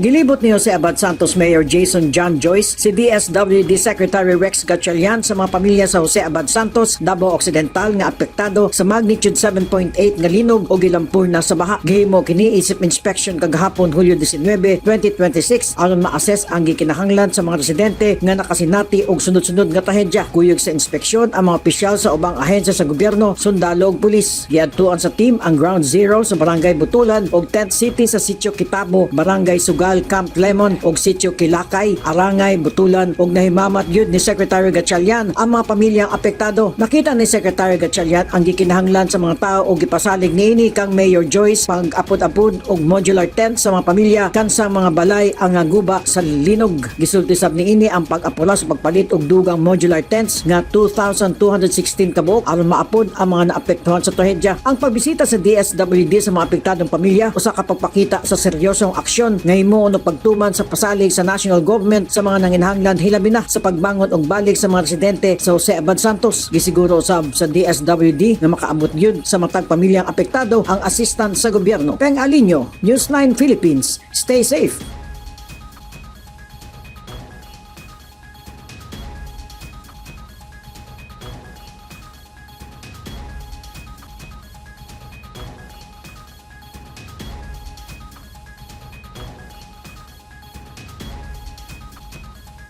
Gilibot ni Jose Abad Santos Mayor Jason John Joyce si DSWD Secretary Rex Gatchalian sa mga pamilya sa Jose Abad Santos, Davao Occidental nga apektado sa magnitude 7.8 nga linog o gilampur na sa baha. Gihimo kini isip inspection kagahapon, Hulyo 19, 2026, aron ma-assess ang gikinahanglan sa mga residente nga nakasinati og sunod-sunod nga trahedya. Kuyog sa inspeksyon ang mga opisyal sa ubang ahensya sa gobyerno, sundalo ug pulis. Giadtuan sa team ang Ground Zero sa Barangay Butulan ug Tent City sa Sitio Kitabo, Barangay Sugal, Camp Lemon ug Sitio Kilakay, Arangay, Butulan ug nahimamat gyud ni Secretary Gatchalian ang mga pamilyang apektado. Nakita ni Secretary Gatchalian ang gikinahanglan sa mga tao ug gipasalig niini kang Mayor Joyce pag-apod-apod og modular tent sa mga pamilya kansang mga balay ang guba sa linog. Gisulti sab niini ang pag-apula sa pagpalit og dugang modular tents nga 2,216 kabuok aron maapod ang mga naapektuhan sa trahedya. Ang pagbisita sa DSWD sa mga apektadong pamilya usa ka pagpakita sa seryosong aksyon nga himuon og pagtuman sa pasalig sa national government sa mga nanginahanglan, hilabi na sa pagbangon og balik sa mga residente sa Jose Abad Santos. Gisiguro usab sa DSWD nga makaabot gyud sa matag pamilyang apektado ang assistance sa gobyerno. Peng Alinio, News 9 Philippines. Stay safe.